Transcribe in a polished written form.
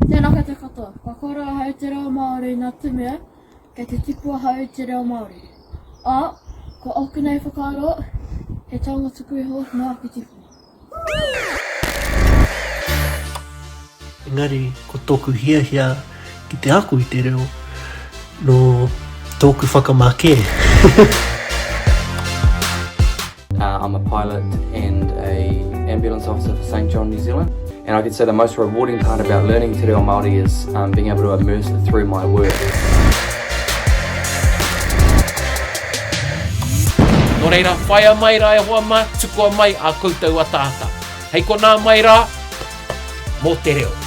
Tēnā koutou katoa. Kua kōrero ahau i te reo Māori nā te mea kei te tipu ahau i te reo Māori. Ā, ko ōku nei whakaaro he taonga tuku iho nō aku tīpuna. Engari ko tōku hiahia ki te ako i te reo nō tōku whakamā kē. I'm a pilot and a ambulance officer for St John, New Zealand. And I could say the most rewarding part about learning Te Reo Māori is um, being able to immerse it through my work. Nō reira, whaia mai rā e hoa mā, tukua mai ā koutou ataata. Hei konā mai rā, mō te reo.